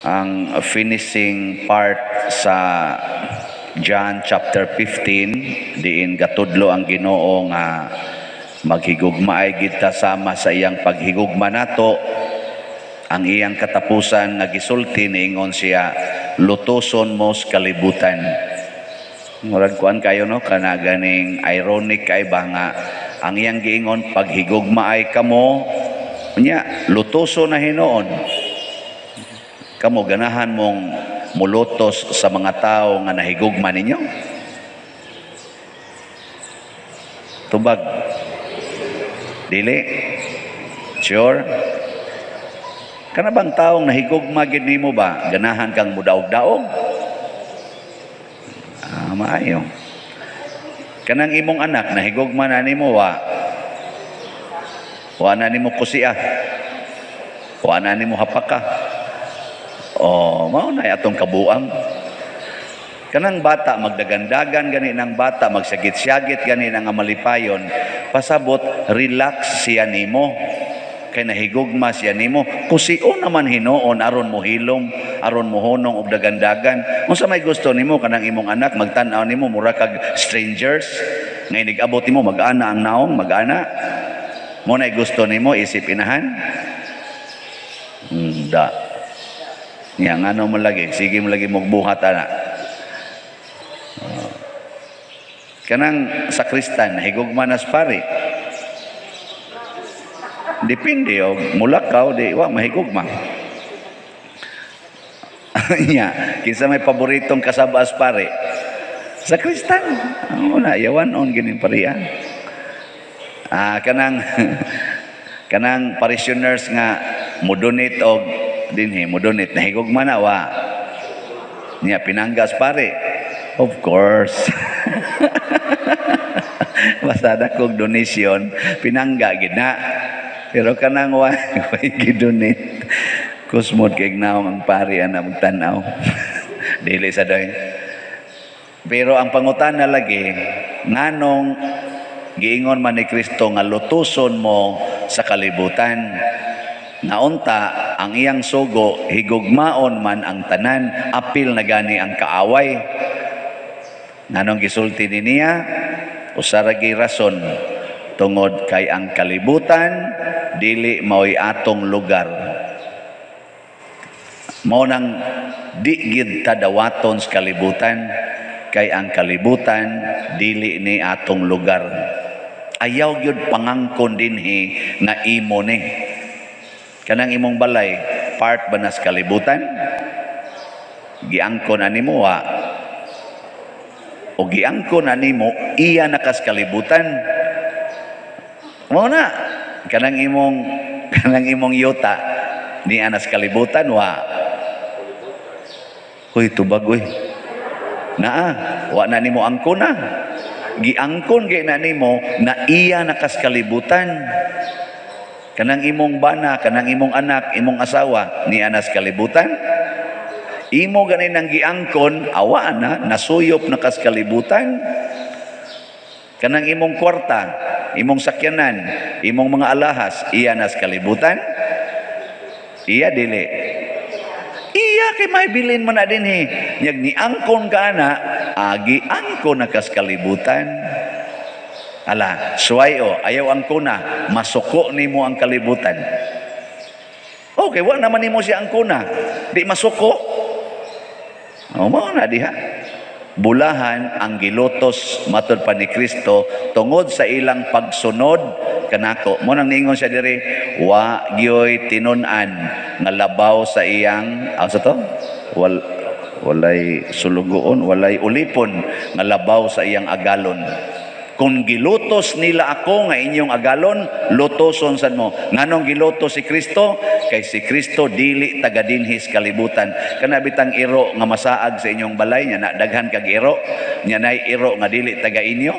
Ang finishing part sa John chapter 15, diin gatudlo ang Ginoo nga maghigugmaay gid ta sama sa iyang paghigugma nato. Ang iyang katapusan nga gisulti, niingon siya, "Lutoson mo sa kalibutan." Murag kuan kayo, no, kana ganing ironic kay ba nga ang iyang giingon, "Paghigugmaay kamo," nya lutoson na hinuon. Kamo, ganahan mong mulutos sa mga tao nga nahigugma ninyo? Tubag. Dili? Sure? Kana bang taong nahigugma gid nimo ba, ganahan kang mudaog-daog? Ah, maayo. Kanang imong anak, nahigugma na nimo, wa? Wa na nimo kusia. Wa na nimo hapaka. Oh, mao na atong kabuang. Kanang bata magdagandagan gani ng bata, magsagit-syagit gani nga malipayon, pasabot relax siya nimo. Kay nahigugma siya nimo. Kusio naman hinuon aron mo hilom, aron mo hunong og dagandagan. Unsa may gusto nimo, kanang imong anak magtan-aw nimo mura kag strangers nga inig-abot nimo mag-ana ang naong, mag-ana. Mo na gusto nimo isip inahan? Da. Nya ngano mo lagi, sige mo lagi magbuhat ana. Kanang sakristan, higugma nas pari. Depende og mulakaw, di wa mahigugma. Nya, kinsa may paboritong kasabas pare? Sakristan. Ano na, yawan on gining parian. Ah, kanang kanang parishioners nga mo-donate og dinhi, mo-donate, nahigugma na, wa? Nya pinanggas pare. Of course. Basta dakog donation, pinangga gid na. Pero kanang wa way gidonate. Kusmod kay naong ang pari ana magtan-aw. Dili sa doy. Pero ang pangutana lagi, nganong giingon man ni Kristo nga lutuson mo sa kalibutan? Naunta ang iyang sugo, higugmaon man ang tanan, apil na gani ang kaaway. Nganong gisulti ni niya? Usa ra gyud rason, tungod kay ang kalibutan dili mao'y atong lugar. Mao nang di gid ta dawaton sa kalibutan, kay ang kalibutan dili ni atong lugar. Ayaw gyud pangangkon dinhi nga imo ni. Kanang imong balay, part ba nas kalibutan? Giangkon ani mo, wa? O giangkon ani mo, iya na kas kalibutan. Mao na kanang imong yuta, ni anas kalibutan, wa? Hoy, tubag oy. Naa, wa na nimo angkon na. Giangkon gay na nimo na iya na kas kalibutan. Kanang imong bana, kanang imong anak, imong asawa, ni anas kalibutan. Imo gani nang giangkon, awa na, nasuyop na kas kalibutan. Kanang imong kwarta, imong sakyanan, imong mga alahas, iya nas kalibutan. Iya dili? Iya, kay may bilin man na dinhi. Nyag niangkon ka na, agi angkon na kas kalibutan. Ala, suway o, ayaw angkona, masuko nimo ang kalibutan. Okay, wa naman nimo siya angkona, di masuko. O, mao na diha. Bulahan ang gilutos matod pa ni Kristo tungod sa ilang pagsunod kanako. Mo nang niingon siya diri, wa gyoy tinun-an nga labaw sa iyang sa to? Walay sulugoon, walay ulipon nga labaw sa iyang agalon. Kung gilutos nila ako nga inyong agalon, lutoson sad mo. Nganong gilutos si Kristo? Kay si Kristo dili taga dinhis kalibutan. Kana bitang iro nga masaag sa inyong balay nya na daghan kag iro, nya nay iro nga dili taga inyo.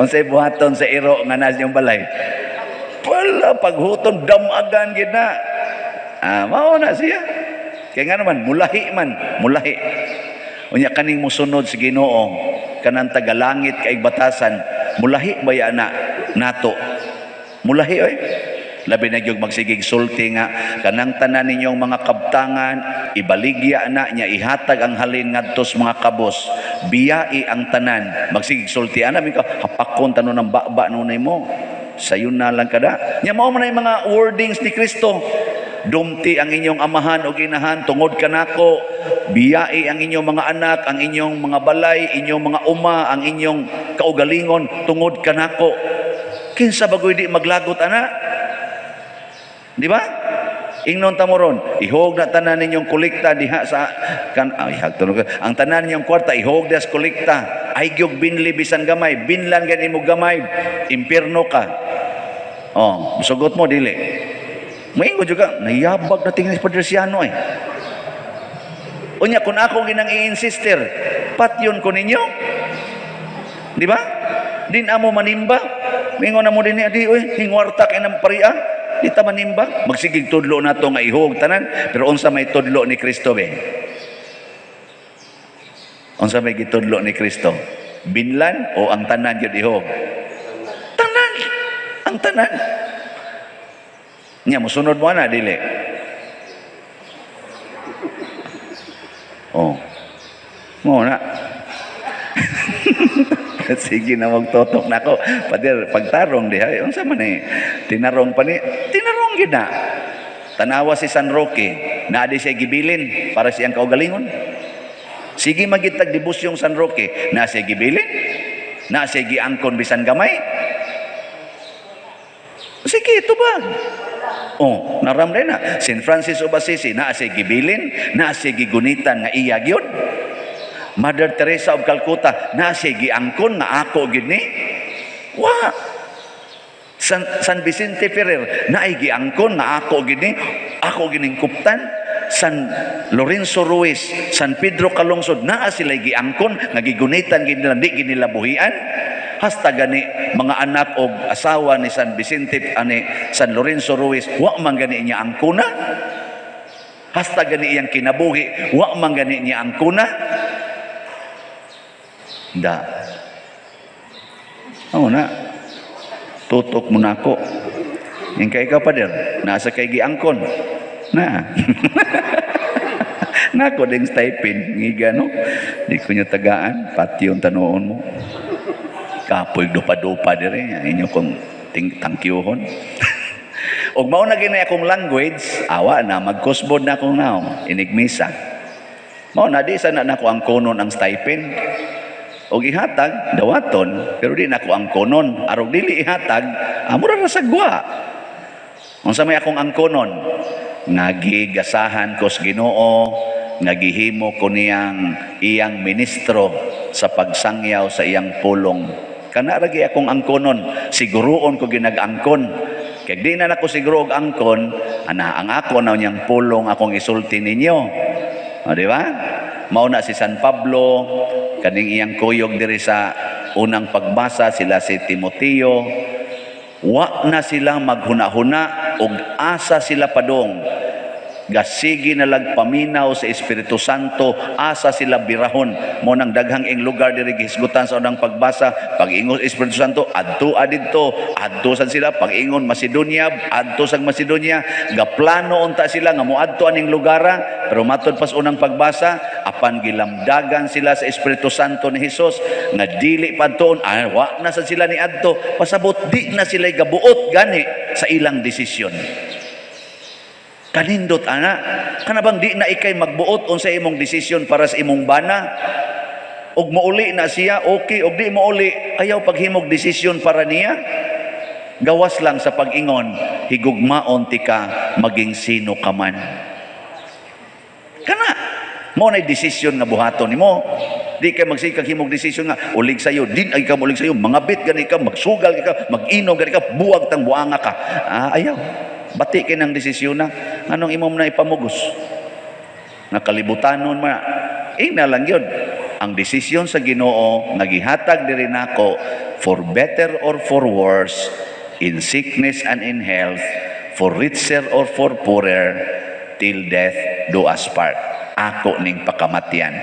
Unsay buhaton sa iro nga naa sa inyong balay? Wala paghuton, damagan gid na. Ah, mao na siya. Kay nga naman mulahi man, mulahi. Unya kaning mosunod sa Ginoo, kanang tagalangit kay batasan, mulahi ba na nato? Mulahi oy. Labi na gyud magsigig sulti nga kanang tanan ninyong mga kabtangan ibaligya na niya, ihatag ang halin ngadto sa mga kabos, biyai ang tanan. Magsigig sulti ana ka hapakon tanon ng baba nunay mo, sayon na lang kada nya. Mao man ay mga wordings ni Kristo: "Dumti ang inyong amahan o ginahan tungod kanako, biyai ang inyong mga anak, ang inyong mga balay, inyong mga uma, ang inyong kaugalingon tungod kanako." Kinsa bagoy di maglagot ana? Di ba? Ingnon ta mo ron, ihog na tanan ninyong kolekta diha sa kan ay hagtunog ang tanan ninyong kwarta, ihog diha sa kolekta. Ay gyud binli bisan gamay, binlan gani mo gamay, impierno ka. Oh, musugot mo dili. Moingon jud ka, nayabag na tingin si Padre Siano eh. Unya kung ako ginang i-insister, patyon ko ninyo. Di ba? Din amo manimba. Mingon na mo din di oy, hingwarta kay ng paria. Di ta manimba. Magsigig tudlo nato nga ihog tanan, pero unsa may tudlo ni Kristo be? Unsa may gitudlo ni Kristo? Binlan o ang tanan gyud ihog? Tanan. Ang tanan. Nya mosunod mo na dili. Oh. Mo na. Sige na magtotok na ako. Pader, pagtarong diha, unsa man eh. Tinarong pa ni, tinarong gid na. Tanawa si San Roque, naa di siya gibilin para siyang kaugalingon. Sige magitag debusyong San Roque, naa siya gibilin, naa siya giangkon bisan gamay. Sige, tubag. Oh, naramday na. Saint Francis of Assisi, naa siya gibilin, naa siya gigunitan nga iya gyud. Mother Teresa of Calcutta, naa siya giangkon nga ako gyud ni. Wa. San Vicente Ferrer, naay giangkon nga ako gyud ni, ako gining kuptan. San Lorenzo Ruiz, San Pedro Calungsod, naa sila giangkon nga gigunitan gid nila, di gid nila buhian. Hasta gani mga anak og asawa ni San Vicente ani San Lorenzo Ruiz, wa man gani niya angkona. Hasta gani iyang kinabuhi, wa man gani niya angkona. Da. Oo na. Tutok mo na ako. Yung kay ikaw, pader, nasa kay giangkon. Na. Nako ding stipend, ngiga no. Di ko nyo tagaan, pati yung tanuon mo. Kapoy dupa-dupa dire, inyo kong tangkyuhon. Og mao na gini akong language, awa na, magkusbod na akong naong, inigmisa. Mao na, di sana nako ang konon ang stipend. Og ihatag, dawaton, pero di nako ang konon. Arog dili ihatag, amura ra sa gwa. Unsa may akong angkonon? Nga gigasahan ko sa Ginoo, nga gihimo ko niyang iyang ministro sa pagsangyaw sa iyang pulong. Kana ra gi akong angkonon, siguruon ko ginag-angkon. Kay di na nako siguro og angkon, ana ang ako na niyang pulong akong isulti ninyo. O, di ba? Mao na si San Pablo, kaning iyang kuyog diri sa unang pagbasa, sila si Timoteo, wa na sila maghuna-huna og asa sila padong. Gasigi na lagpaminaw sa Espiritu Santo, asa sila birahon. Mo nang daghang ing lugar diri gihisgutan sa unang pagbasa, pag-ingon Espiritu Santo, adto adidto, adto sad sila, pag-ingon Macedonia, adto sa Macedonia, gaplano unta sila nga moadto aning lugara, pero matod pas unang pagbasa, apan gilamdagan sila sa Espiritu Santo ni Hesus nga dili padtoon, wa na sad sila ni adto, pasabot di na sila gabuot gani sa ilang desisyon. Kanindot ana, kana bang di na ikay magbuot unsa imong desisyon para sa imong bana? Og mouli na siya, okay, og di mouli, ayaw paghimog desisyon para niya. Gawas lang sa pag-ingon, higugmaon ti ka maging sino ka man. Kana mo na desisyon nga buhaton nimo. Di kay magsikag himog desisyon nga ulig sayo, din ay ka mulig sayo, mangabit gani ka, magsugal ka, mag-inom gani ka, buwag tang buanga ka. Ah, ayaw. Bati kay ng desisyon na anong imong na ipamugos. Nakalibutanon man. Ina lang yun. Ang desisyon sa Ginoo nga gihatag diri nako, for better or for worse, in sickness and in health, for richer or for poorer, till death do us part. Ako ning pakamatyan.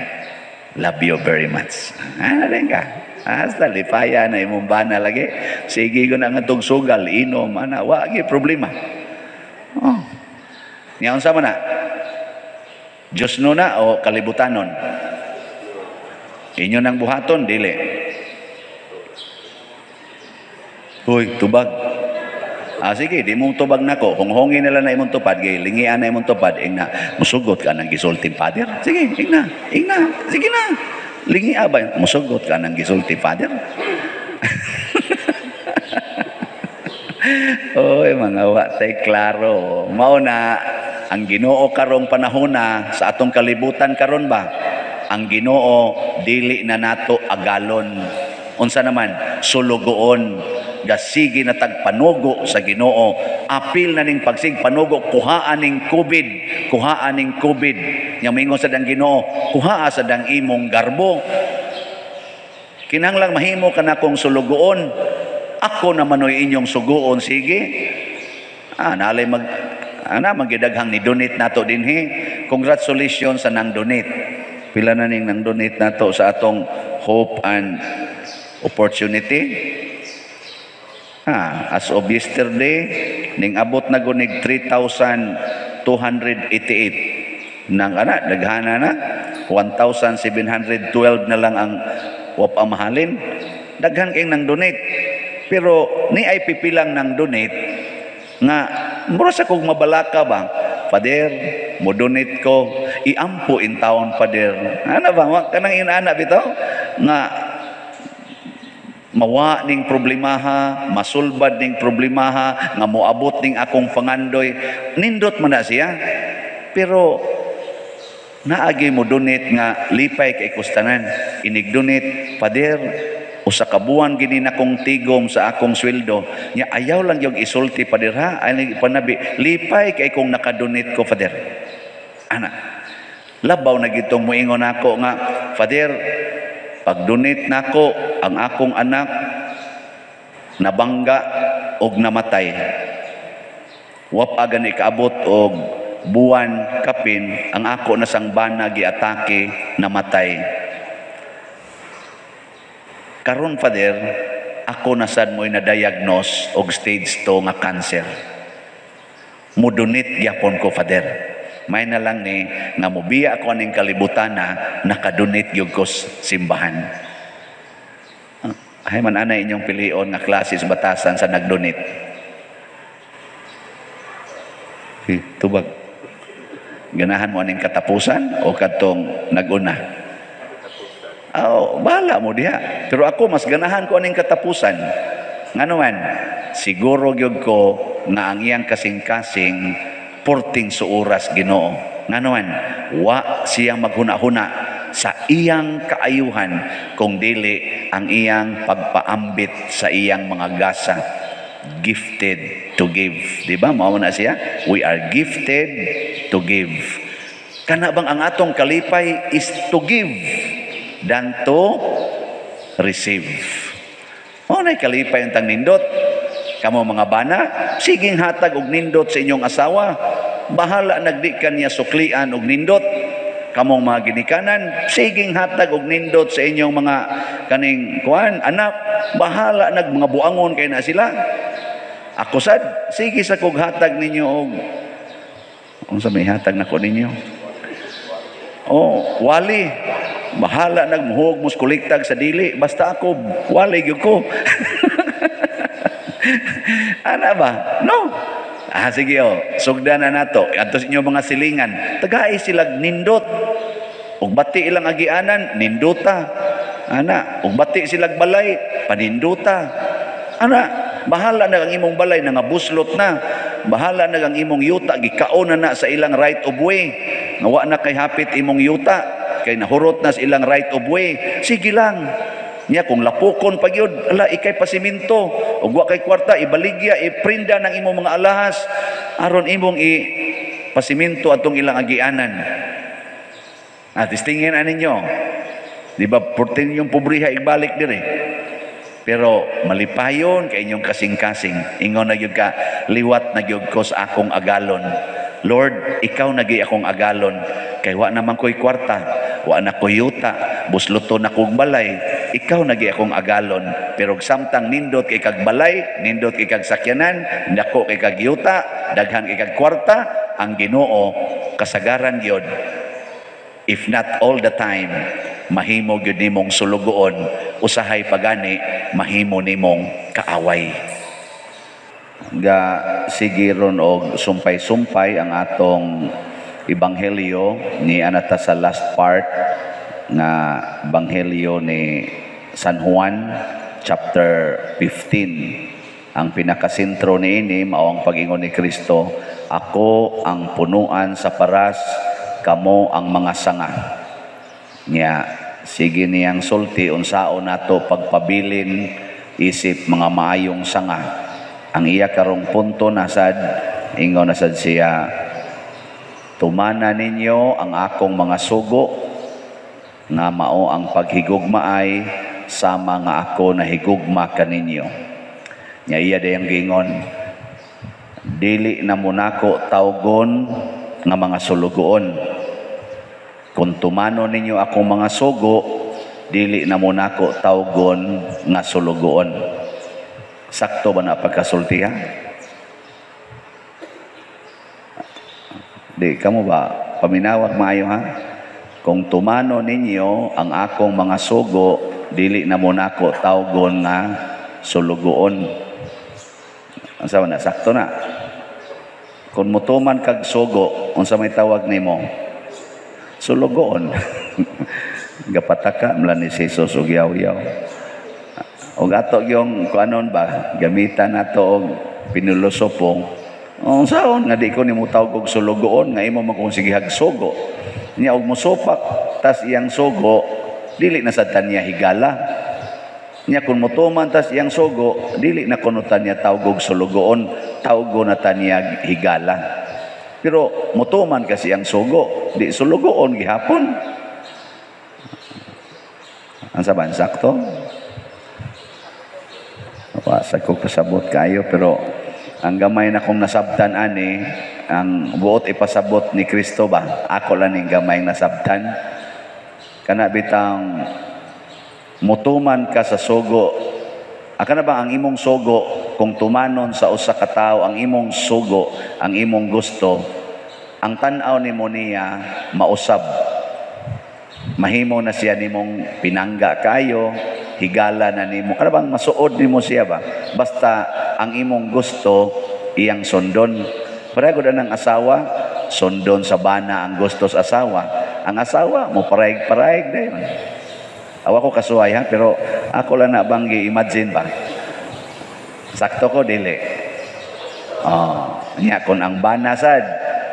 Love you very much. Ano rin ka? Hasta lipaya na imong bana lagi. Sige ko na nga tugsugal, inom, ana, wa gi problema. Oh. Nya unsa man na? Diyos no na o kalibutanon? Inyo nang buhaton, dili. Uy, tubag. Ah, sige, di mong tubag nako. Honghongin nila na imong tupad, gay lingian na imong tupad, ingna, musugot ka ng gisulti, Father. Sige, ingna, ingna, sige na. Lingia ba? Musugot ka ng gisulti, Father. Oy, mga wa tay klaro. Mao na ang Ginoo karong panahona sa atong kalibutan karon ba? Ang Ginoo dili na nato agalon. Unsa naman? Sulugoon. Gasigi na tagpanugo sa Ginoo. Apil na ning pagsig panugo, kuhaan ning COVID, kuhaan ning COVID. Nya moingon sad ang Ginoo, kuhaa sad ang imong garbo. Kinahanglang mahimo ka na kong sulugoon. Ako naman oy inyong suguon, sige. Ah, nalay mag ana magidaghang ni donate nato dinhi. Congratulations sa nang donate. Pila na ning nang donate nato sa atong Hope and Opportunity. Ah, as of yesterday, ning abot na gunig 3,288. Nang ana, daghana na 1,712 na lang ang wapamahalin. Daghan kay nang donate. Pero ni ay pipilang nang donate nga mura sa kog mabalaka ba? Father, mo donate ko, iampo in taon, Father. Ana ba kanang inana bitaw nga mawa ning problemaha, masulbad ning problemaha, nga moabot ning akong pangandoy. Nindot man na siya. Pero naagi mo donate nga lipay kay kustanan. Inig donate, Father, usa ka buwan gini na kong tigom sa akong sweldo. Nya ayaw lang yung isulti, Father, ha? Ay panabi, lipay kay kong nakadonate ko, Father. Ana, labaw na gitong moingon ako nga, Father, pag-donate nako ang akong anak nabangga og namatay. Wapa gani kaabot og buwan kapin ang ako na sang bana giatake namatay. Karon, Father, ako na sad mo'y na-diagnose og stage 2 nga cancer. Mo-donate gyapon ko, Father. May na lang ni nga mobiya ako aning kalibutan na nakadonate gyud ko simbahan. Ay man ana inyong pilion nga klase sa batasan sa nagdonate. Hey, tubag. Ganahan mo aning katapusan o kadtong naguna? Oh, bahala mo diha. Pero ako mas ganahan ko aning katapusan. Ngano man, siguro gyud ko nga ang iyang kasing-kasing porting suoras Ginoo. Ngano man, wa siya maghuna-huna sa iyang kaayuhan kung dili ang iyang pagpaambit sa iyang mga gasa. Gifted to give. Di ba? Mao na siya. We are gifted to give. Kana bang ang atong kalipay is to give than to receive. Mao na kalipay ang tang nindot. Kamo mga bana, siging hatag og nindot sa inyong asawa. Bahala nagdi kaniya suklian og nindot. Kamong mga ginikanan, siging hatag og nindot sa inyong mga kaning kuan anak. Bahala nag mga buangon kay na sila. Ako sad, sige sa kog hatag ninyo og unsa may hatag nako ninyo? Oh, wali. Bahala nagmuhog mos kolektag sa dili, basta ako wali gyud ko. Ana ba? No. Ah, sige oh, sugdan na nato. Adto sa inyo mga silingan, tagai sila nindot. Ug bati ilang agianan, ninduta. Ana, ug bati silag balay, paninduta. Ana, bahala na ang imong balay nga buslot na. Bahala na ang imong yuta gikaon na sa ilang right of way. Nga wa na kay hapit imong yuta, kay nahurot na sa ilang right of way. Sige lang. Nya kung lapukon pa gyud, ala ikay pasiminto, ug wa kay kwarta ibaligya, iprinda ng imong mga alahas aron imong i pasiminto atong ilang agianan. At tistingin ninyo. Di ba portin yung pobriha ibalik dire. Pero malipayon kay inyong kasing-kasing. Ingon na gyud ka, liwat na gyud ko sa akong agalon. Lord, ikaw na gyud akong agalon. Kay wa naman ko'y kwarta, wa na ko'y yuta, busloto na kog balay. ikaw na gyud akong agalon. Pero samtang nindot kay kag balay, nindot kay kag sakyanan, dako kay kag yuta, daghan kay kag kwarta, ang Ginoo kasagaran gyud, if not all the time, mahimo gyud nimong sulugoon, usahay pagani mahimo nimong kaaway. Ga sige ron og sumpay-sumpay ang atong ebanghelyo ni anata sa last part nga ebanghelyo ni San Juan chapter 15. Ang pinakasentro niini mao ang pag-ingon ni Kristo, "Ako ang punuan sa paras, kamo ang mga sanga." Nya sige niyang sulti unsaon nato pagpabilin isip mga maayong sanga. Ang iya karong punto nasad, ingon na sad siya, "Tumana ninyo ang akong mga sugo nga mao ang paghigugmaay sama nga ako nahigugma kaninyo." Nya iya dayang giingon, "Dili na mo nako tawgon nga mga sulugoon. Kung tumano ninyo akong mga sugo, dili na mo nako tawgon nga sulugoon." Sakto ba na pagkasulti, ha? Di kamo ba paminawag maayo, ha? Kung tumano ninyo ang akong mga sugo, dili na mo nako tawgon nga sulugoon. Unsa man na sakto na? Kung mutuman kag sugo, unsa may tawag nimo? Sulugoon. Gapataka mla ni si Jesus og yaw-yaw. Og ato yung kuanon ba, gamitan nato og pinulosopo. Unsaon nga di ko nimo tawag og sulugoon nga imo man kung sigihag sugo? Nya og mosupak tas iyang sugo, dili na sad niya higala. Nya kung motuman tas iyang sugo, dili na kuno ta niya tawag og sulugoon, tawgo na ta niya higala. Pero motuman kasi ang sugo, di sulugoon gihapon. Ang saban sakto? Wa sa ko kasabot kayo, pero ang gamay na kong nasabtan ani, ang buot ipasabot ni Kristo ba, ako lang ning gamay nasabtan. Kana bitang mutuman ka sa sugo. Aka na ba ang imong sugo, kung tumanon sa usa ka tawo ang imong sugo, ang imong gusto, ang tan-aw nimo niya mausab. Mahimo na siya nimong pinangga kayo, higala na nimo. Kana bang masuod nimo siya ba? Basta ang imong gusto iyang sundon. Pareho gud ang asawa, sundon sa bana ang gusto sa asawa. Ang asawa mo paraig-paraig dayon. Awa ko kasuway ha, pero ako lang na bang gi-imagine ba? Sakto ko dili? Oh, nya kon ang bana sad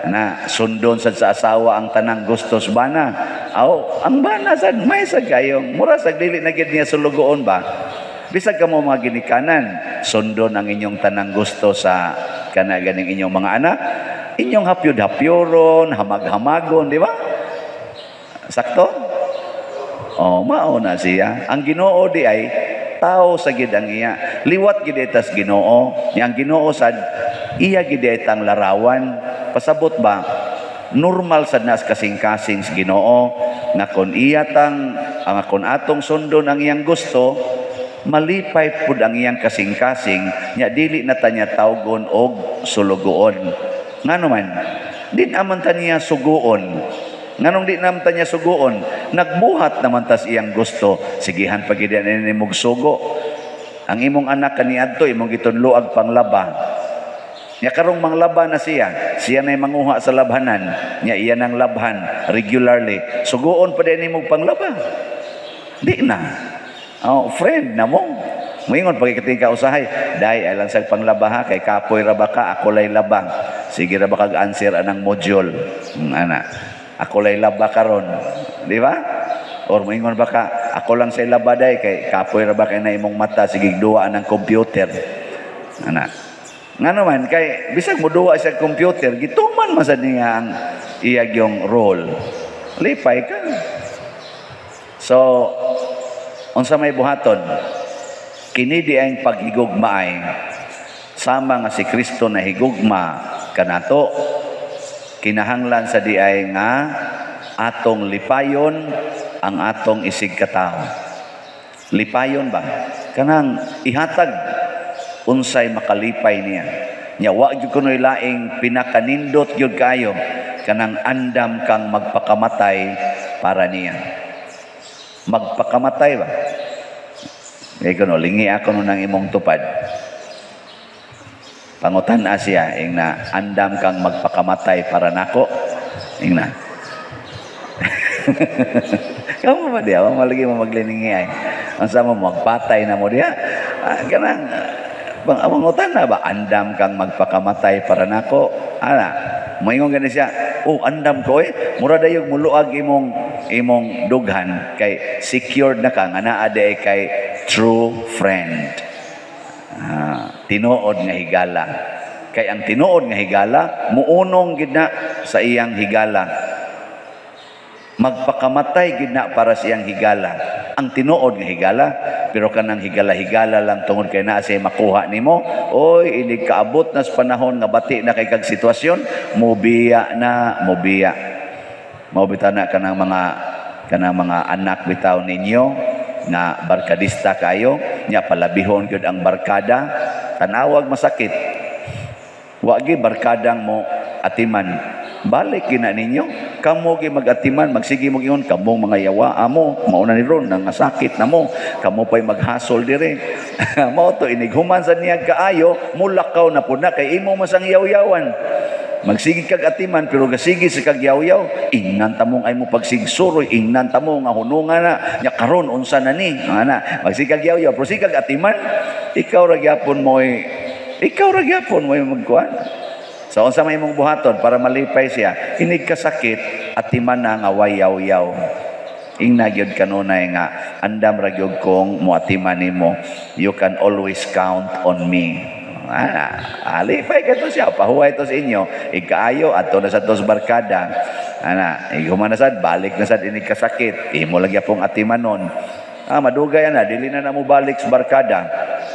na sundon sad sa asawa ang tanang gustos bana. Aw, ang bana sad may sad kayong mura sad dili na gid niya sulugoon ba? Bisag kamo mga ginikanan, sundon ang inyong tanang gusto sa kana ganing inyong mga anak, inyong hapyod-hapyoron, hamag-hamagon, di ba? Sakto? Oh, mao na siya. Ang Ginoo di ay tao sa gid ang iya. Liwat gid tas Ginoo. Nya ang Ginoo sad iya gid tang larawan. Pasabot ba? Normal sad nas kasing-kasing sa Ginoo nga kon iya tang ang kon atong sundon ang iyang gusto, malipay pud ang iyang kasing-kasing, nya dili na ta niya tawgon og sulugoon. Ngano man? Di naman ta niya suguon. Nganong di naman ta niya suguon? Nagbuhat naman tas iyang gusto. Sigihan pag ni nimog sugo. Ang imong anak kaniadto imong gitunloag panglaba. Nya karong manglaba na siya, siya na'y manguha sa labhanan, nya iya nang labhan regularly. Suguon pa din nimog panglaba. Di na. Oh, friend na mo. Moingon pagikating ka usahay, "Day, ay lang sa panglaba ha, kay kapoy ra ba ka, ako lay laba. Sige ra ba kag answer anang module?" Ana. "Ako lay laba karon." Di ba? Or moingon ba ka, "Ako lang sa laba day, kay kapoy ra ba kay na imong mata, sige duwa ng computer." Ana. Ngano man kay bisag mo duwa sa computer, gituman man sad niya ang iya yung role. Lipay ka. So, unsa may buhaton? Kini di ang paghigugmaay sama nga si Kristo na higugma kanato. Kinahanglan sa di ay nga atong lipayon ang atong isig katawo. Lipayon ba? Kanang ihatag unsay makalipay niya. Nya wa gyud kunoy laing pinakanindot gyud kayo kanang andam kang magpakamatay para niya. Magpakamatay ba? Kay kuno lingi ako no nang imong tupad. Pangutan na siya, ing na andam kang magpakamatay para nako. Ing na. Kamo ba diya? Malagi mo magliningi ay. Ang sama mo, magpatay na mo diya. Ah, kanang, pangutan na ba? Andam kang magpakamatay para nako. Ana, moingon gani siya, "Oh, andam ko eh." Mura dayog muluag imong dughan kay secured na ka nga naa diay kay true friend. Ah, tinuod nga higala. Kay ang tinuod nga higala, muunong gid na sa iyang higala. Magpakamatay gid na para sa iyang higala. Ang tinuod nga higala, pero kanang higala-higala lang tungod kay naa siya makuha nimo, oy, inig kaabot na sa panahon nga bati na kay kag sitwasyon, mubiya na, mubiya. Mao bitaw na kanang mga anak bitaw ninyo nga barkadista kayo, nya palabihon gyud ang barkada, tanawag masakit. Wa gi barkadang mo atiman. Balik gina ninyo. Kamo gi magatiman, magsige mo ingon kamong mga yawa amo, mauna ni ron nang sakit na mo. Kamo pay maghasol dire. Mao to inig human sa niya kaayo, mulakaw na pud na kay imo masang yaw-yawan. Magsige kag atiman pero gasige sa kag yaw-yaw, ingnan tamong ay mo pagsigsuroy, ingnan tamo nga hunungan na, nya karon unsa na ni? Ana, magsige kag yaw-yaw pero sige kag atiman, ikaw ra gyapon mo'y magkuan. So unsa may imong buhaton para malipay siya? Inig kasakit atiman na nga way yaw-yaw. Ingna gyud kanunay nga andam ra gyud kong moatiman nimo. You can always count on me. Ah, alipay ka to siya, pahuway to sa inyo. Ikaayo ato na sa tos barkada. Ana, iguman na sad, balik na sad inig kasakit. Imo lagi pong atimanon. Ah, madugay na, dili na na mo balik sa barkada.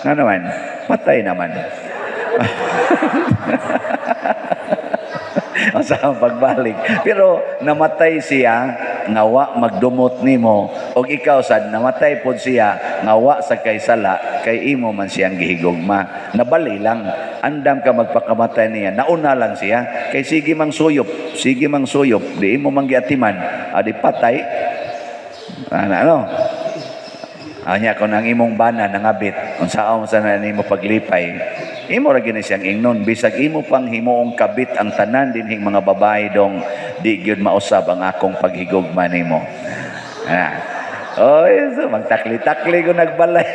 Nga naman, patay naman. Sa pagbalik. Pero namatay siya nga wa magdumot nimo og ikaw sad namatay pod siya nga wa sa kay sala kay imo man siyang gihigugma. Nabali lang andam ka magpakamatay niya. Nauna lang siya kay sige mang suyop, di imo man giatiman, adi patay. Ano, ano? Anya kung ang imong bana nangabit, unsaon sa na nimo paglipay? Imo ra gini siyang ingnon, bisag imo pang himuong kabit ang tanan dinhing mga babae dong, di gyud mausab ang akong paghigugma nimo. Ah. Oy, so magtakli-takli ko nagbalay.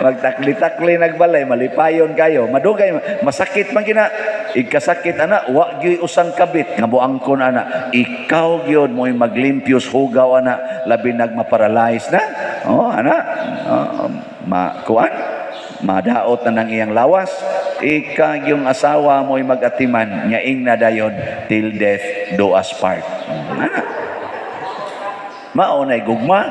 Magtakli-takli nagbalay, malipayon kayo. Madugay, masakit man gina. Igkasakit ana, wa gyud usang kabit nga buangkon ana. Ikaw gyud mo'y maglimpyos hugaw ana, labi nagmaparalyze na. Oh, ana, oh, makuan, madaot na ng iyang lawas. Ika yung asawa mo'y magatiman, nyaing na dayon, till death do us part. Ana. Mao na'y gugma.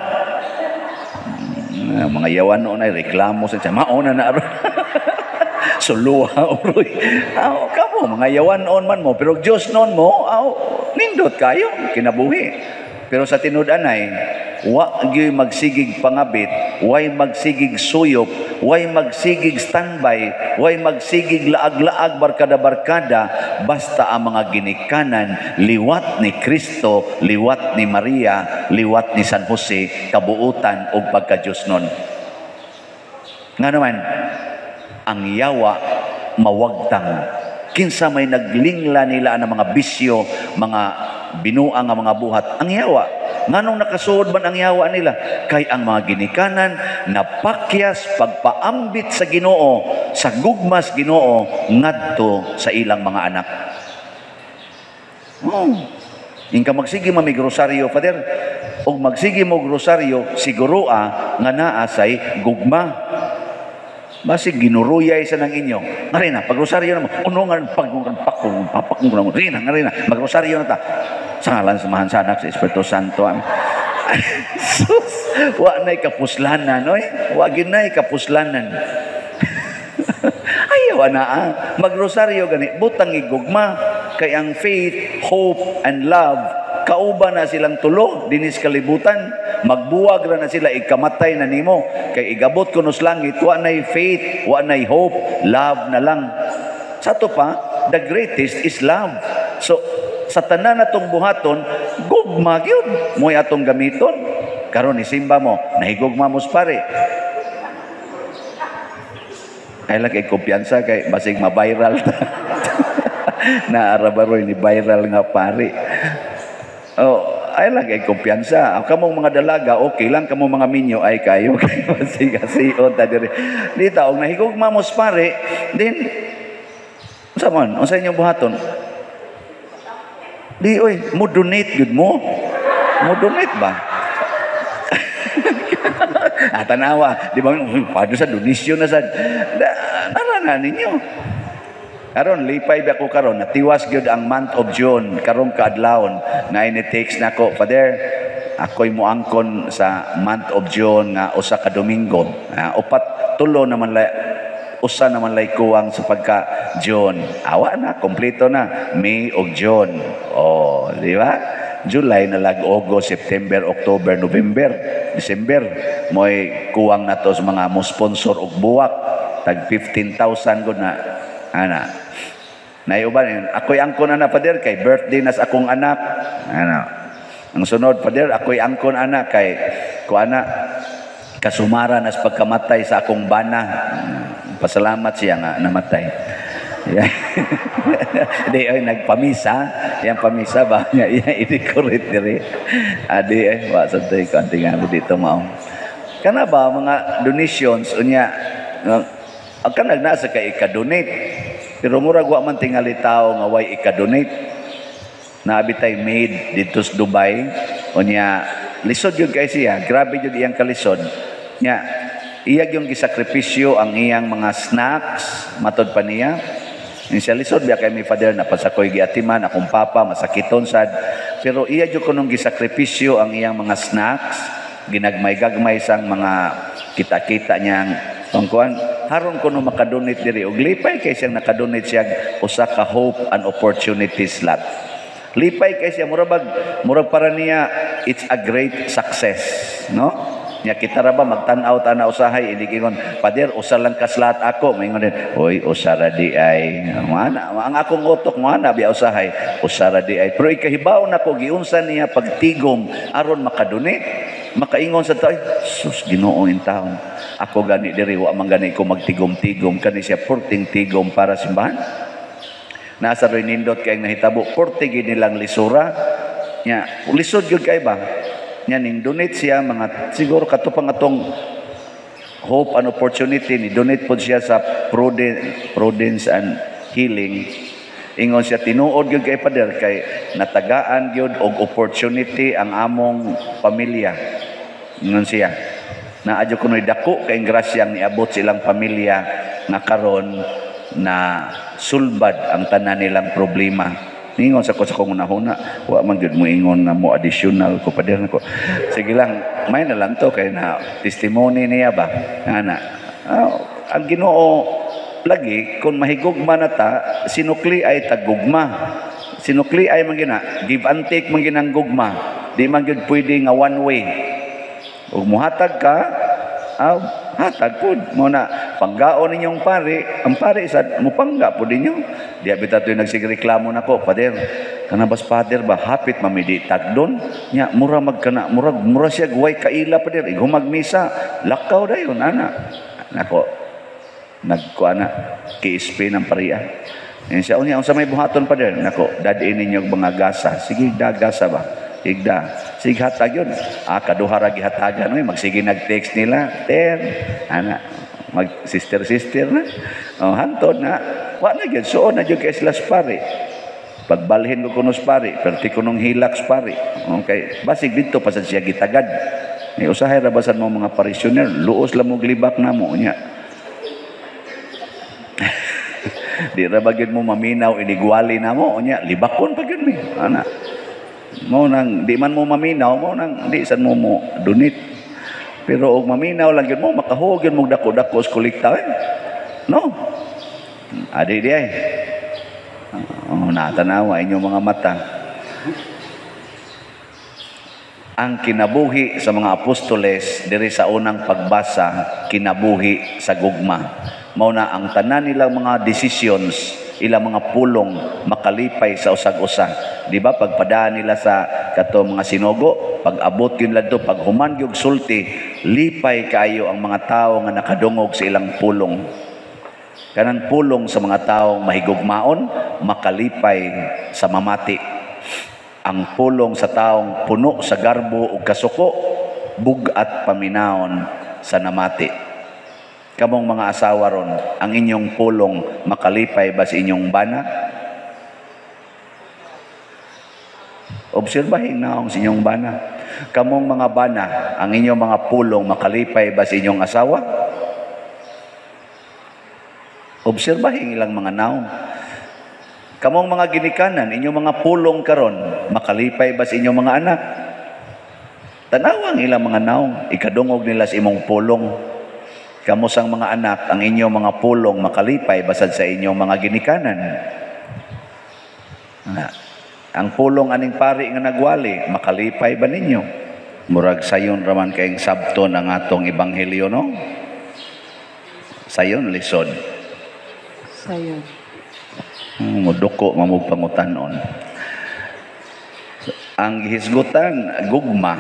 Mga yawan noon ay reklamo sa siya. Mao na na aron. Suluha uroy. Aw, kamo mga yawan noon man mo, pero Diyos noon mo, aw, nindot kayo kinabuhi. Pero sa tinud-anay, wa gyud magsigig pangabit, way magsigig suyop, way magsigig standby, way magsigig laag-laag barkada-barkada, basta ang mga ginikanan liwat ni Kristo, liwat ni Maria, liwat ni San Jose, kabuutan og pagka-Diyos nun. Nga naman, ang yawa mawagtang. Kinsa may naglingla nila ang mga bisyo, mga binuang nga mga buhat, ang yawa. Nganong nakasuod man ang yawa nila? Kay ang mga ginikanan napakyas pagpaambit sa Ginoo, sa gugmas Ginoo ngadto sa ilang mga anak. Oh. Ingka magsige mami rosaryo, Father, og magsige mo rosaryo, siguro nga naa say gugma. Basig ginuruyay sa nang inyo. Ngarina, pag-rosaryo na mo, uno nga pag papakong rina, ngarina, magrosaryo na ta. Sa ngalan sa Amahan, sa Anak, sa Espiritu Santo. Amen. Sus, wa na'y kapuslanan, oy. Wa ginay kapuslanan. Ayaw na ah. Magrosaryo gani, butang igugma kay ang faith, hope and love Kauban na silang tulo dinis kalibutan. Magbuwag ra na sila, ikamatay na nimo. Kay igabot kuno sa langit, wa nay faith, wa nay hope, love na lang. Sa ato pa, the greatest is love. So, sa tanan natong buhaton, gugma gyud mo'y atong gamiton. Karon isimba mo, nahigugma mo sa pare. Ay lang kay kumpiyansa kay basig ma-viral ta. Naara ba roy ni viral nga pare. Oh, ay lang kay kumpiyansa. Kamong mga dalaga, okay lang. Kamong mga minyo, ay kayo. Kay basig asion ta diri. Di ta, og nahigugma mo sa pare, then, unsa man, unsa inyong buhaton? Di, oy, mo donate gyud mo. Mo donate ba? Ah, tanawa, di ba? Paano sa donation na sa nara na ninyo. Karon lipay ba ko karon, natiwas gyud ang month of June karong kaadlawon na ini-text nako, "Father, ako'y muangkon sa month of June nga usa ka Domingo." Ah, upat tulo naman lay, usa naman lay kuwang sa pagka June. Awa na, kompleto na May ug June. Oh, di ba? July na lag, August, September, October, November, December. Mo'y kuwang na to sa mga mo sponsor og buwak. Tag 15,000 gud na. Ana. Naiuban yun. "Ako'y angkon ana, Father, kay birthday nas akong anak." Ana. Ang sunod, "Father, ako'y angkon ana kay ko ana kasumara nas pagkamatay sa akong bana." Pasalamat siya nga namatay. Yeah. Di ay nagpamisa, yang pamisa ba niya iya i-decorate diri. Adi ay wa sa tay ko tingali dito mao. Kana ba mga donations unya ang kanag nasa kay ika-donate. Pero murag wa man tingali tao nga way ika-donate. Naabi tay maid dito sa Dubai, unya lisod gyud kay siya, grabe gyud iyang kalisod. Nya iya yung gisakripisyo ang iyang mga snacks, matod pa niya. Ni siya, "Lisod biya kay mi, Father, na pasakoy giatiman akong papa, masakiton sad." Pero iya jud kunong gisakripisyo ang iyang mga snacks, ginagmay-gagmay sang mga kita-kita niyang pangkuan haron kuno makadonate diri, og lipay kay siyang nakadonate siya usa ka Hope and Opportunity slot. Lipay kay siya, murag murag para niya it's a great success, no? Nya kita ra ba magtan-aw ta na usahay inig ingon, "Father, usa lang ka slot ako." Maingon din, "Hoy, usa ra di ay." Mana ang akong utok mo ana biya, usahay usa ra di ay. Pero ikahibaw nako giunsa niya pagtigom aron makadonate. Makaingon sa tao, "Sus, Ginoo in taon. Ako gani diri wa man gani ko magtigom-tigom, kani siya purting tigom para simbahan." Nasa roy nindot kay nahitabo, purti gid nilang lisura. Nya lisod gyud kay ba? Nya ning donate siya mga siguro kato pang atong Hope and Opportunity, ni donate pod siya sa Prudence and Healing. Ingon siya, "Tinuod gyud kay Father kay natagaan gyud og opportunity ang among pamilya." Ingon siya, naa jud kuno'y dako kay grasyang niabot silang pamilya nga karon na sulbad ang tanan nilang problema. Ningon sa ko sa kong unahuna, wa man gyud mo ingon na mo additional ko, Pader nako. Sige lang, may na lang to kay na testimony niya ba. Ana. Ah, ang Ginoo lagi kung mahigugma na ta, sinukli ay tagugma. Sinukli ay man gina, give and take man ginang gugma. Di man gyud pwede nga one way. Ug muhatag ka, ah, hatag pud. Mo na panggaon ninyong pare, ang pare sad mupangga pud ninyo. Di abi tato nagsigreklamo nako, "Father, kana bas father ba hapit mamidi tagdon nya mura magkana murag mura siya way kaila, Father, igumag misa lakaw dayon ana." Nako, nagkuha na KSP ng pariya. Yan siya, "Unya, unsa may buhaton, Father?" Nako, "Dad-in ninyo og mga gasa." Sige, da gasa ba? Igda. Sige, hatag yun. Ah, kaduha ra gihatagan. Uy, magsige nag-text nila. Ter, ana, mag sister sister na. Oh, hantod na. Wa na gyud suod na gyud kay sila sa pare. Pagbalhin ko kuno sa pare, perti ko nung hilak sa pare. Okay, basig dito pa sad siya gitagad. May usahay ra basan mo mga parishioner, luos lang mo glibak na mo nya. Di ra ba gyud mo maminaw inigwali na mo unya, libakon pa gyud mi. Ana. Mo nang di man mo maminaw, mo nang di sad mo mo donate. Pero og maminaw lang gyud mo, makahuog gyud mo dako-dako sa kolekta eh. No. Adi di ay. Oh, natanawa inyong mga mata. Ang kinabuhi sa mga apostoles diri sa unang pagbasa, kinabuhi sa gugma. Mao na ang tanan nilang mga decisions, ilang mga pulong, makalipay sa usag-usa. Di ba pagpadaan nila sa kato mga sinugo, pag abot yun ladto, pag human gyud sulti, lipay kaayo ang mga tao nga nakadungog sa ilang pulong. Kanang pulong sa mga taong mahigugmaon, makalipay sa mamati. Ang pulong sa taong puno sa garbo ug kasuko, bug-at paminawon sa namati. Kamong mga asawa ron, ang inyong pulong makalipay ba sa inyong bana? Obserbahin na ang inyong bana. Kamong mga bana, ang inyong mga pulong makalipay ba sa inyong asawa? Obserbahin ilang mga naong. Kamong mga ginikanan, inyong mga pulong karon, makalipay ba sa inyong mga anak? Tanawang ilang mga naong, ikadungog nila sa imong pulong. Kamo sang mga anak, ang inyong mga pulong makalipay basad sa inyong mga ginikanan. Ang pulong aning pari nga nagwali, makalipay ba ninyo? Murag sayon raman kayong sabton ang atong ebanghelyo, no? Sayon, lisod. Sayon. Muduko mamug pangutanon. Ang gihisgutan, gugma.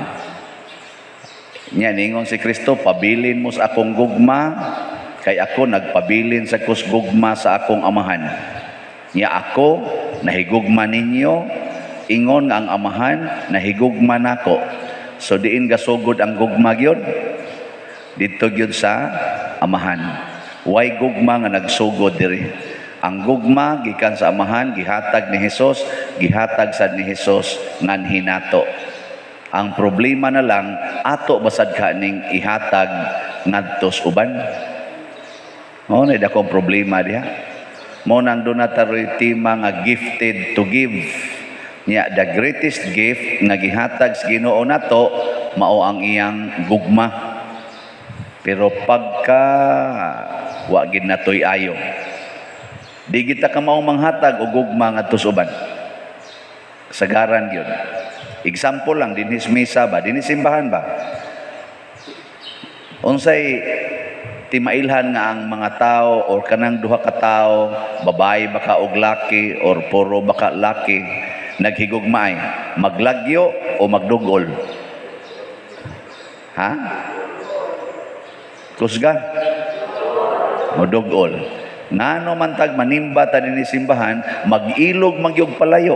Nya ningon si Kristo, pabilin mo sa akong gugma, kay ako nagpabilin sa kus gugma sa akong amahan. Nya ako nahigugma ninyo, ingon nga ang amahan nahigugma nako. So diin gasugod ang gugma gyud? Didto gyud sa amahan. Way gugma nga nagsugod diri. Ang gugma gikan sa amahan, gihatag ni Hesus, gihatag sad ni Hesus nganhi nato. Ang problema na lang, ato basad ka ning ihatag ngadto sa uban. Mao na dakong problema diha. Mao nang doon na taroy tema nga gifted to give. Nya the greatest gift nga gihatag sa Ginoo nato mao ang iyang gugma. Pero pagka wa gid natoy ayo, di kita ka mao manghatag og gugma ngadto sa uban. Sagaran gyud. Example lang, dinhis misa ba, dinhis simbahan ba? Unsay timailhan nga ang mga tao or kanang duha ka tawo, babae ba ka og laki or puro ba ka laki, naghigugmaay, maglagyo o magdugol? Ha? Kusga? Modugol. Ngano man tag manimba ta dinhi simbahan, mag-ilog magyog palayo.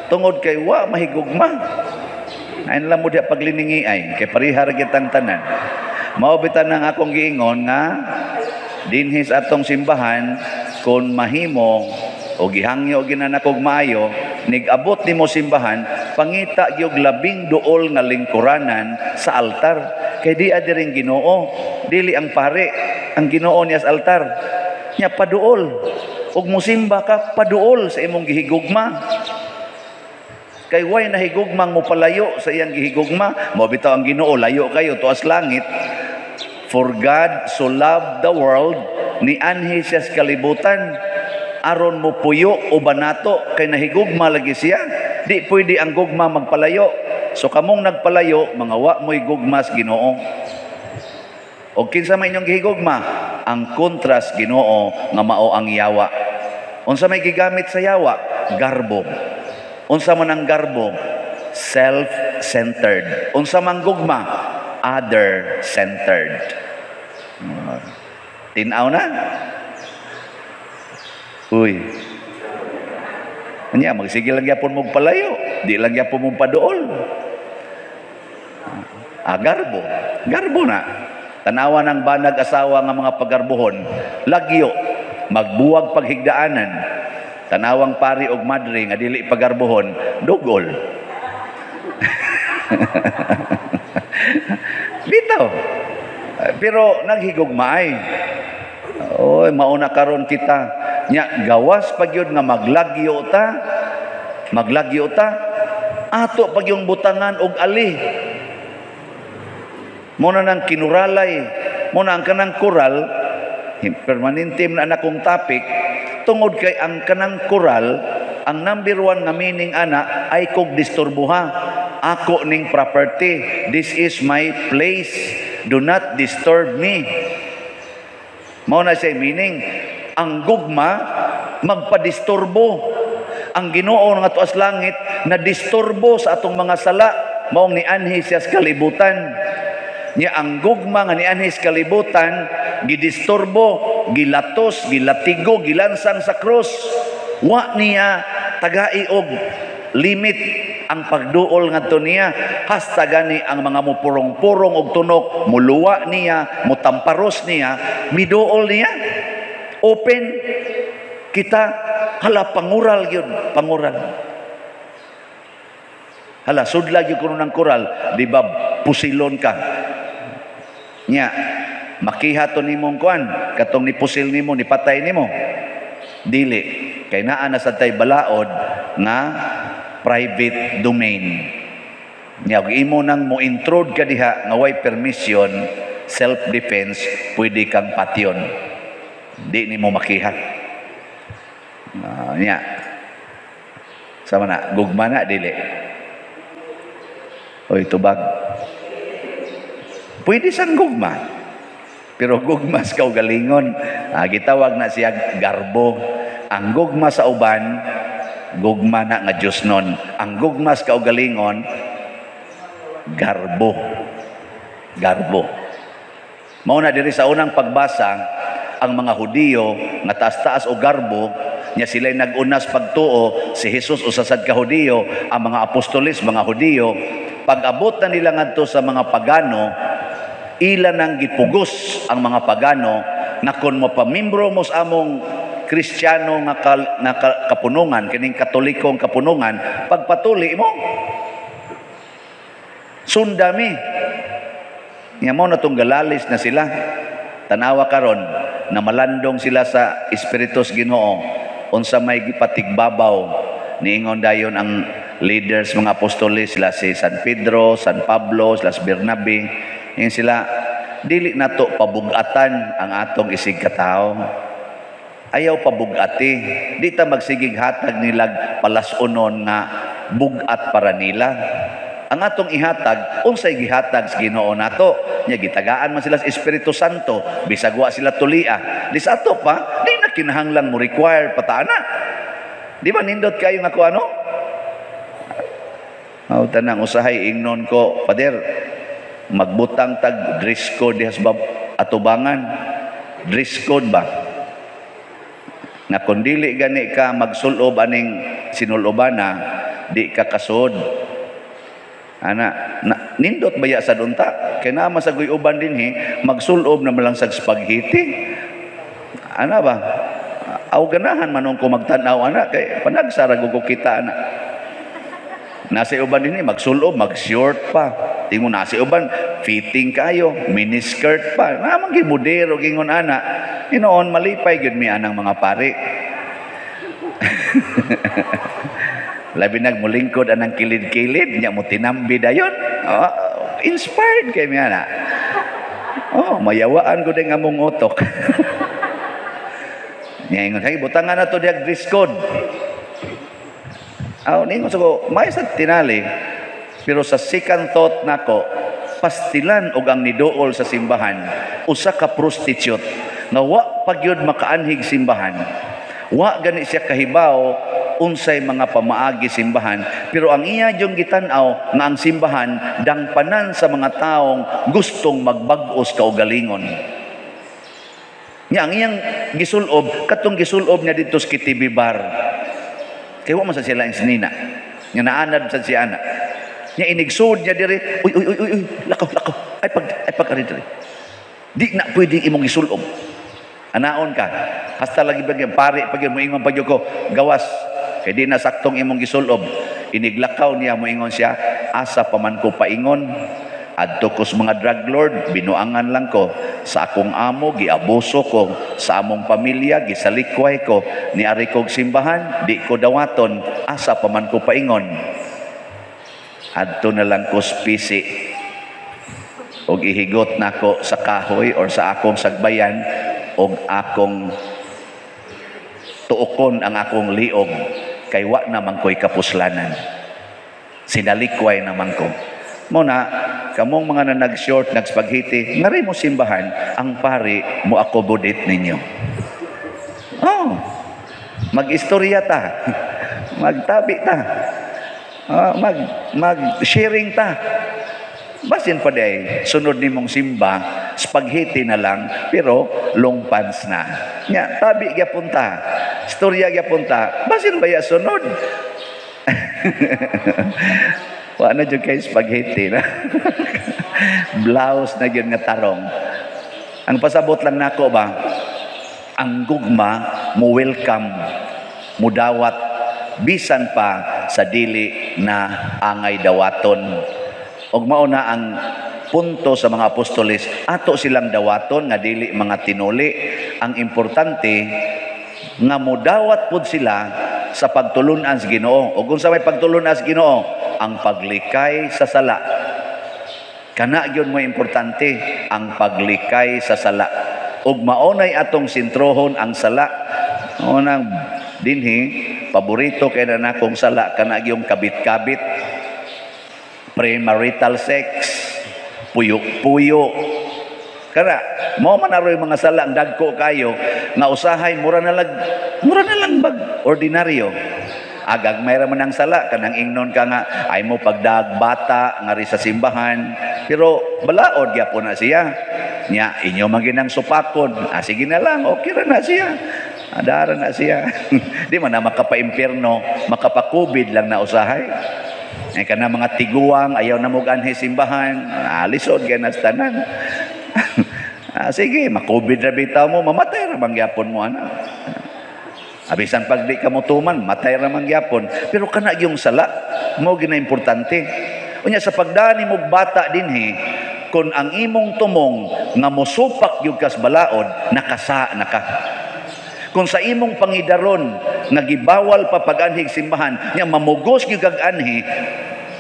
Tungod kay wa mahigugma. Ayon lang mo diha pagliningi ay kay pareha ra kitang tanan. Mao bitan ang akong giingon nga dinhi sa atong simbahan kon mahimo o gihangyo ginanakog maayo, nig-abot nimo simbahan, pangita gyud labing duol nga lingkuranan sa altar. Kay di adiring Ginoo, dili ang pare, ang Ginoo niya sa altar. Nya paduol. Ug mosimba ka paduol sa imong gihigugma. Kay way nahigugmang mo palayo sa iyang gihigugma, mo bitaw ang Ginoo layo kayo tuas langit. For God so loved the world, ni anhi siya sa kalibutan aron mo puyo uban nato kay nahigugma lagi siya. Di pwede ang gugma magpalayo. So kamong nagpalayo, mga wa mo'y gugma sa Ginoo. O kinsa may inyong gihigugma? Ang kontras Ginoo nga mao ang yawa. Unsa may gigamit sa yawa? Garbo. Unsa man ang garbo? Self-centered. Unsa man gugma? Other-centered. Tinaw na? Uy. Anya, magsige lang gyapon mong palayo. Di lang gyapon mong paduol. Ah, garbo. Garbo na. Tanawa ng banag asawa nga mga pagarbohon. Lagyo. Magbuwag paghigdaanan. Tanawang pari og madre nga dili pagarbohon, dugol. Bitaw. Pero naghigugmaay. Oy, mauna karon kita. Nya gawas pa gyud nga maglagyo ta. Maglagyo ta. Ato pag yung butangan og ali. Muna nang kinuralay, muna ang kanang kural, permanente na nakong topic, tungod kay ang kanang kural, Ang number one nga meaning ana ay kog disturbuha. Ako ning property. This is my place. Do not disturb me. Mao na siya meaning. Ang gugma magpadisturbo. Ang Ginoo nga tuas langit na disturbo sa atong mga sala, maong nianhi siya sa kalibutan. Nya ang gugma nga nianhi sa kalibutan, gidisturbo, gilatos, gilatigo, gilansang sa krus. Wa niya tagai og limit ang pagduol ngadto niya, hasta gani ang mga mupurong-purong og tunok, muluwa niya, mutamparos niya, miduol niya. Open kita, hala, pangural gyud, pangural. Hala, sudla gyud kuno ng kural, di ba pusilon ka? Nya makiha to nimong kuan, katong ni pusil nimo, ni patay nimo. Dili kay naa na sad tay balaod nga private domain. Nya ug imo nang mo intrude ka diha nga way permission, self defense, pwede kang patyon. Di nimo makiha. Nya. Sama na, gugma na, dili? Oy, tubag. Pwede sang gugma. Pero gugma sa kaugalingon, gitawag na siya garbo. Ang gugma sa uban, gugma na nga Diyos nun. Ang gugma sa kaugalingon, garbo. Garbo. Mao na diri sa unang pagbasa, ang mga Hudiyo nga taas-taas o garbo, nya sila'y nag-unas pagtuo, si Jesus usa sad ka Hudiyo, ang mga apostoles mga Hudiyo, pag-abot na nila ngadto sa mga pagano, ila nang gipugos ang mga pagano na kung mapamimbro mo sa among Kristiyano nga kapunungan, kining Katolikong kapunungan, pagpatuli mo, sundami. Nya mo na tong galalis na sila. Tanawa karon na malandong sila sa Espiritu sa Ginoo, unsa may gipatigbabaw, niingon dayon ang leaders, mga apostoles, sila si San Pedro, San Pablo, sila si Bernabe, ingon sila, dili nato pabugatan ang atong isig katao. Ayaw pabugati. Di ta magsigig hatag nilag palasunon nga bugat para nila. Ang atong ihatag, unsay gihatag sa Ginoo nato. Nya gitagaan man sila sa Espiritu Santo, bisag wa sila tulia. Di sa ato pa, di na kinahanglang mo require pa ta ana. Di ba nindot kayo nga ko ano? Aw, tanang usahay ingnon ko, "Pader, magbutang tag dress code diha sa atubangan." Dress code ba? Na kung dili gani ka magsulob aning sinulobana, di ka kasod. Ana, na, nindot baya sa dunta? Kay naa man sa uban dinhi, magsulob na malang sa spaghetti. Ana ba? Aw, ganahan man ko magtan-aw ana kay panagsara ko kita ana. Nasa uban dinhi magsulob, mag-short pa. Tingon nasa uban fitting kayo, miniskirt pa. Naman gyud modero gingon ana. Hinoon malipay gyud mi anang mga pari. Labi nag mulingkod anang kilid-kilid nya mo tinambi dayon. Oh, inspired kay mi ana. Oh, mayawaan ko din among utok. Nya ingon, "Hey, butangan na to diag dress code." Aw, ningon sa ko, may sa tinali. Pero sa second thought nako, pastilan og ang niduol sa simbahan, usa ka prostitute nga wa pa gyud makaanhig simbahan. Wa gani siya kahibaw unsay mga pamaagi simbahan, pero ang iya yung gitan-aw nga ang simbahan dangpanan sa mga taong gustong magbag-os kaugalingon. Nya ang iyang gisulob, katong gisulob niya dito sa KTV bar. Kay wa man sa sila nina. Nya naanad sa siya ana. Nya inigsud niya diri, "Uy, uy, uy, uy, uy, lakaw, lakaw. Ay pag ari diri. Di na pwedeng imong gisulob. Anaon ka." Hasta lagi ba pare pag moingon pa ko, "Gawas kay di na saktong imong gisulob." Iniglakaw niya, moingon siya, "Asa pa man ko paingon? Adto ko sa mga drug lord, binuangan lang ko. Sa akong amo, giabuso ko. Sa among pamilya, gisalikway ko. Niari kog simbahan, di ko dawaton. Asa pa man ko paingon? Adto na lang ko sa pisi og ihigot nako sa kahoy or sa akong sagbayan og akong tuokon ang akong liog." Kay wa na man ko'y kapuslanan. Sinalikway naman ko. Mo na, kamong mga na nag-short, nag-spaghetti, ngari mo simbahan, ang pari mo accommodate ninyo. Oh, mag-istorya ta. Magtabi ta. Mag-sharing ta. Basin pa day, sunod nimong simba, spaghetti na lang, pero long pants na. Nya, tabi gyapon ta. Istorya gyapon ta. Basin ba ya sunod? Wa na jud kay spaghetti na. Blouse na gyud nga tarong. Ang pasabot lang nako ba, ang gugma mo welcome, mudawat bisan pa sa dili na angay dawaton. Og mao na ang punto sa mga apostoles, ato silang dawaton nga dili mga tinuli. Ang importante nga mudawat pud sila sa pagtulunan sa Ginoo. Og unsa may pagtulunan sa Ginoo? Ang paglikay sa sala. Kana gyud mo importante, ang paglikay sa sala. Ug maonay atong sintrohon ang sala. Unang dinhi paborito kay na nakong sala kana gyung kabit-kabit, premarital sex, puyo-puyo. Kara, mao man aroy mga sala ang dagko kayo nga usahay mura na lang bag ordinaryo. Agag may ra man ang sala kanang ingnon ka nga ay mo pagdag bata ngari sa simbahan, pero balaod gyapon na siya. Nya inyo man ginang supakon. Ah, sige na lang, okay ra na siya. Adara na siya. Di man na makapa-impierno, makapa-COVID lang na usahay. Ay kana mga tiguang ayaw na mo anhi simbahan, lisod kay nas tanan. Sige, ma-COVID ra bitaw mo, mamatay ra man gyapon mo ana. Abisan pag di ka motuman, matay ra man gyapon. Pero kana yung sala mo gina importante. Unya sa pagdani mo bata dinhi, kun ang imong tumong nga mosupak gyud kas balaod, nakasa na ka. Kung sa imong pangidaron nga gibawal pa pag-anhig simbahan, nya mamugos gyud kag anhi,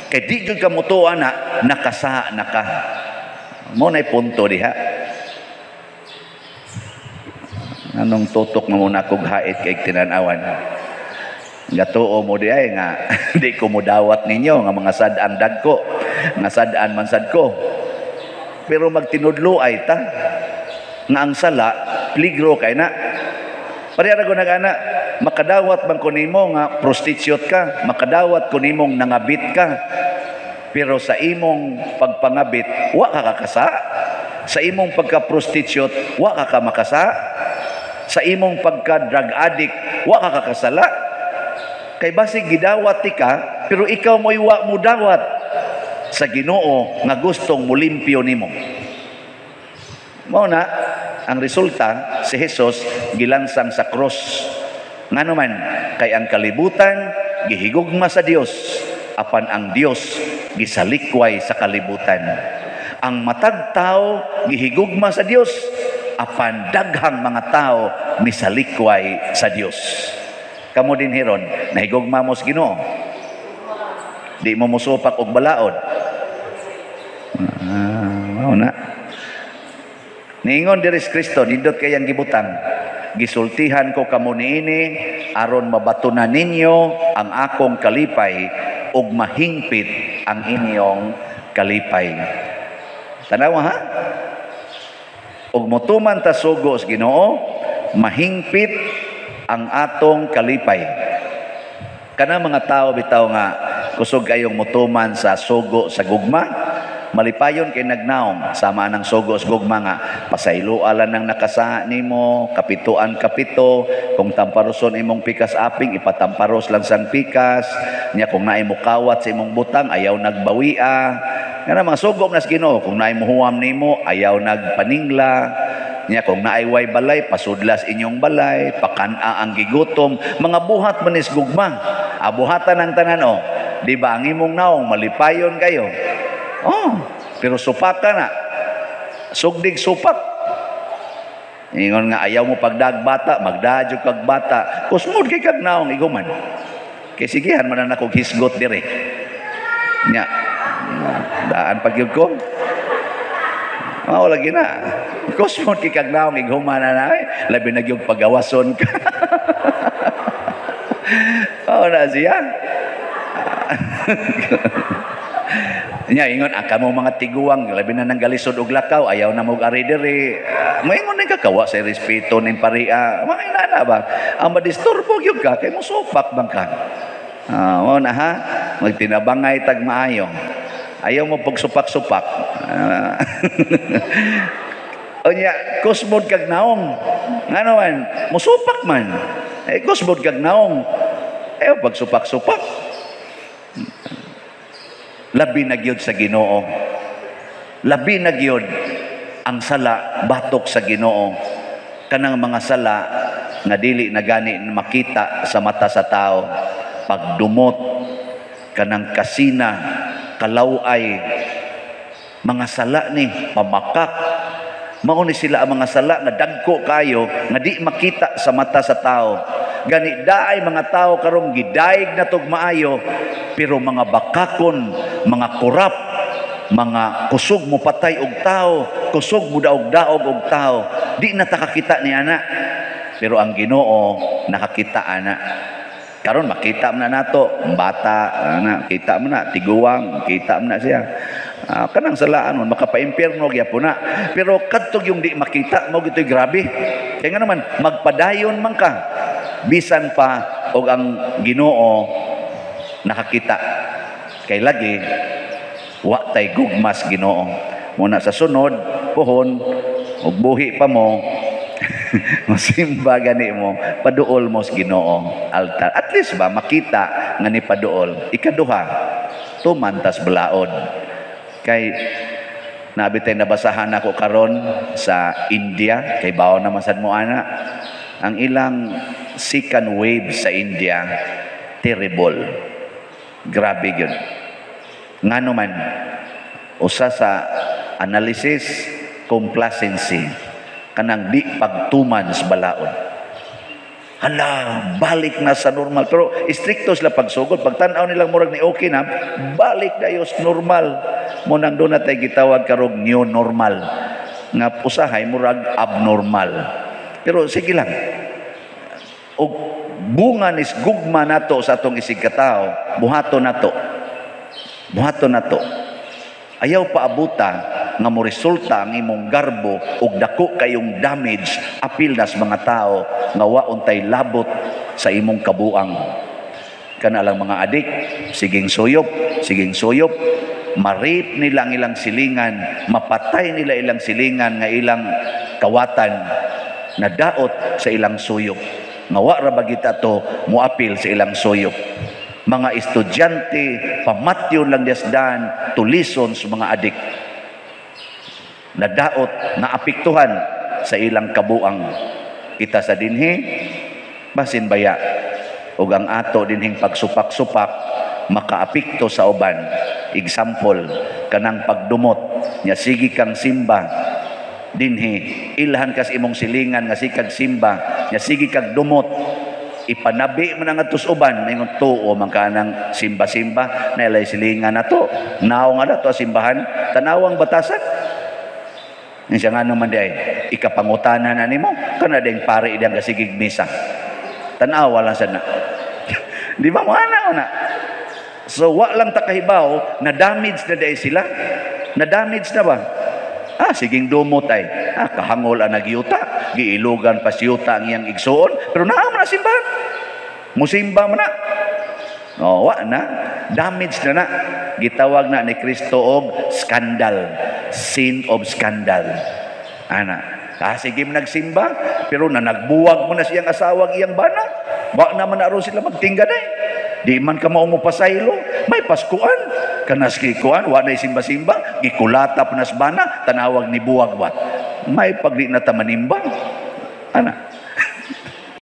kay di gyud ka motuo ana, nakasa na ka. Mo nay punto diha. Anong tutok na muna kog hait kay tinan-awan. Gatuo mo di ay nga di ko modawat ninyo nga mga sad-an dagko, nga sad-an man sad ko. Pero magtinudlo ay ta nga ang sala peligro kay na. Pareha ra ko nag-ana, makadawat man ko nimo nga prostitute ka, makadawat ko nimong nangabit ka. Pero sa imong pagpangabit, wa ka kakasa. Sa imong pagka-prostitute, wa ka kamakasa. Sa imong pagka-drug addict, wa ka kakasala. Kay basig gidawat ti ka, pero ikaw mo'y wa mo dawat sa Ginoo nga gustong mulimpyo nimo. Mao na ang resulta, si Jesus gilansang sa cross. Ngano man, kay ang kalibutan gihigugma sa Dios, apan ang Dios gisalikway sa kalibutan. Ang matag tao gihigugma sa Dios, apan daghang mga tao misalikway sa Dios. Kamo din hiron, nahigugma mo sa Ginoo. Di mo musupak og balaod. Mao na. Niingon diri si Kristo, nindot kayang gibutang. Gisultihan ko kamo niini aron mabatunan ninyo ang akong kalipay ug mahingpit ang inyong kalipay. Tanawa ha? Ug motuman ta sugo sa Ginoo, mahingpit ang atong kalipay. Kana mga tao bitaw nga kusog kayong motuman sa sugo sa gugma, malipayon kay nagnaong sama ng sugo sa gugma nga pasayloa lang ng nakasa nimo, kapituan kapito, kung tamparoson imong pikas aping ipatamparos lang sang pikas nya, kung naay mukawat sa imong butang ayaw nagbawia. Kana mga sugo na sa Ginoo, kung naay muhuam nimo ayaw nagpaningla nya, kung naay way balay pasudlas inyong balay, pakan-a ang gigutom, mga buhat manis gugma. Abuhatan ang tanan o, di ba ang imong naong malipayon kayo. Oh, pero supaka na. Sugdig supak. Ingon nga ayaw mo pagdag bata, magdadyo kag bata. Kusmod kay kag naong iguman. Kay sigihan man na akong hisgot dire. Nya. Daan pag yun ko. Mao lagi na. Kusmod kay kag naong iguman na na. Labi na gyud pagawason ka. Oh, na siya. Nya ingon ang kamo mga tiguang, labi na nang galisod og lakaw, ayaw na mo ari diri. Moingon ni kakawa sa respeto ning paria. Mga inana ba? Ang madisturbo gyud ka kay mosupak bang ka. Mo na ha, magtinabangay tag maayo. Ayaw mo pagsupak-supak. Unya, kusmod kag naong. Ngano man, musupak man. Eh, kusmod kag naong. Ayaw pagsupak-supak. Labi na gyud sa Ginoo. Labi na gyud ang sala batok sa Ginoo. Kanang mga sala nga dili na gani makita sa mata sa tao. Pagdumot, kanang kasina, kalaway, mga sala ni pamakak. Mao ni sila ang mga sala nga dagko kayo nga di makita sa mata sa tao. Gani daay mga tao karong gidaig na tog maayo, pero mga bakakon, mga korap, mga kusog mo patay og tao, kusog mo daog-daog og tao, di na ta kakita ni ana. Pero ang Ginoo nakakita ana. Karon makita man na nato, bata, ana, kita man na, tiguang, kita man na siya. Kanang salaan man makapaimpierno gyapon na. Pero kadtog yung di makita mo gito'y grabe. Kaya nga naman magpadayon man ka bisan pa og ang Ginoo nakakita. Kay lagi wa tay gugmas Ginoo. Muna sa sunod puhon og buhi pa mo masimba gani mo, paduol mo sa Ginoo altar. At least ba makita nga ni paduol. Ikaduha, tumantas balaod. Kay nabi tay nabasahan ako karon sa India, kay bawo naman sad mo ana, ang ilang second wave sa India terrible. Grabe gyud. Ngano man, usa sa analysis, complacency, kanang di pagtuman sa balaod. Hala, balik na sa normal. Pero istrikto sila pagsugod. Pagtan-aw nilang murag ni okay na, balik na yun normal. Munang doon na tayo gitawag karog new normal. Nga usahay murag abnormal. Pero sige lang. Og bunga nis gugma nato sa atong isig katao, buhato nato. Buhato nato. Ayaw paabuta nga mo resulta ang imong garbo og dako kayong damage apil nas mga tao nga wa untay labot sa imong kabuang. Kana lang mga adik, siging suyop, siging suyop, ma-rape nila ang ilang silingan, mapatay nila ilang silingan nga ilang kawatan na daot sa ilang suyop. Nga wa ra ba kita to moapil sa ilang suyop. Mga estudyante, pamatyon lang desdan, tulison sa mga adik. Nadaot, naapektuhan sa ilang kabuang. Kita sa dinhi, basin baya. Ug ang ato dinhing pagsupak-supak, makaapekto sa uban. Example, kanang pagdumot, nya sige kang simba, dinhi, ilhan kas imong silingan nga sikag simba, nya sige kag dumot, ipanabi man ang atos uban, ingon tuo man ka ng simba-simba, na ilay silingan na to, naong nga to simbahan, tanawang batasan. Siya nga naman di ay, ikapangutanan na nimo, kana ding pare idang kasigig misa. Tanawa lang sana. Di ba mo ana na? So wa lang ta kahibaw na damage na dai sila. Na damage na ba? Ah, siging dumot ay. Ah, kahangol ang nagyuta, giilugan pa siyuta ang iyang igsuon, pero naa man na simbahan. Musimba man na. Oh, wa na. Damage na na. Gitawag na ni Kristo og scandal. Sin of scandal. Ana. Ah, sige mo nagsimba, pero na nagbuwag mo na siyang asawag iyang bana. Wa na man aron sila magtingga day. Di man ka mao mo pasaylo, may Paskuan. Kanas gikuan, wa na simba-simba, gikulata pa nas bana, tanawag ni buwag wat. May pagdi na ta manimbang. Ana.